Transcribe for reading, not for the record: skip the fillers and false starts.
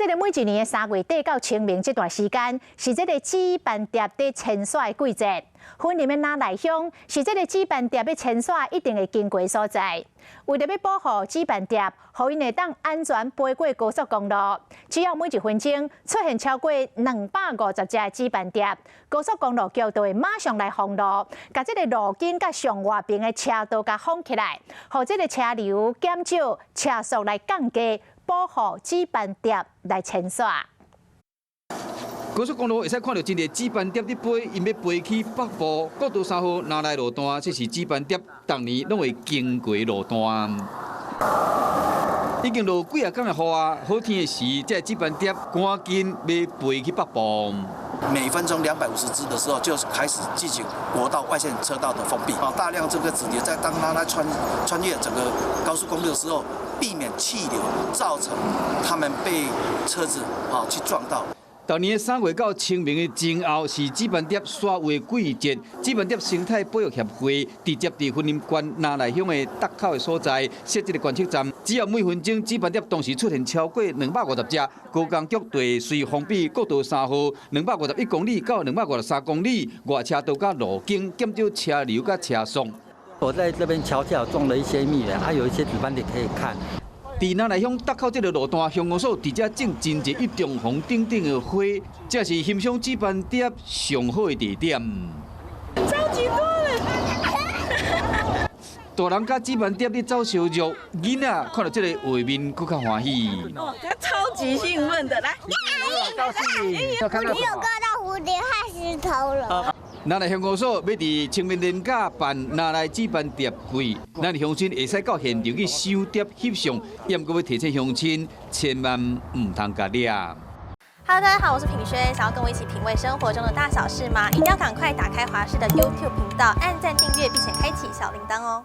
這個每一年的3月底到清明這段時間，是這個紫斑蝶佇遷徙的季節。雲林的那麗鄉是這個紫斑蝶欲遷徙一定會經過的所在。為著欲保護紫斑蝶，予𪜶會當安全飛過高速公路，只要每一分鐘出現超過250隻的紫斑蝶，高速公路局就會馬上來封路，共這個路肩佮上外爿的車道共封起來，予這個車流減少，車速來降低，保護紫斑蝶來遷徙。高速公路會使看著真濟紫斑蝶佇飛，𪜶欲飛去北部國道3號那麗路段，這是紫斑蝶逐年攏會經過路段。已經落幾仔工的雨啊，好天的時，這紫斑蝶趕緊欲飛去北部。每分鐘250隻的時候，就開始進行國道外線車道的封閉。啊，大量這個紫蝶在當它來穿越整個高速公路的時候，避免氣流造成他們被車子啊去撞到。逐年的3月到清明的前後是紫斑蝶徙位季節。紫斑蝶生態保育協會直接佇雲林縣那麗鄉的碇口的所在設這個觀測站，只要每分鐘紫斑蝶同時出現超過250隻，高工局就會隨封閉國道三號251公里到253公里外車道佮路肩，減少車流佮車速。我在這邊橋下種了一些蜜蓮，還有一些紫斑蝶可以看。佇那麗鄉碇口這個路段，鄉公所佇遮種真濟一中紅等等的花，這是欣賞紫斑蝶上好的地點。超級多嘞！大人佮紫斑蝶咧走相約，囡仔看著這个畫面，閣較歡喜。哦，他超級興奮的，來，你有看到蝴蝶和石頭了。那麗鄉公所欲佇清明連假辦那麗紫斑蝶季，咱鄉親會使到現場去賞蝶翕相，毋過欲提醒鄉親，千萬毋通共掠。 Hello，大家好，我是品軒，想要跟我一起品味生活中的大小事嗎？一定要趕快打開華視的 YouTube 頻道，按讚訂閱，並且開啟小鈴鐺哦。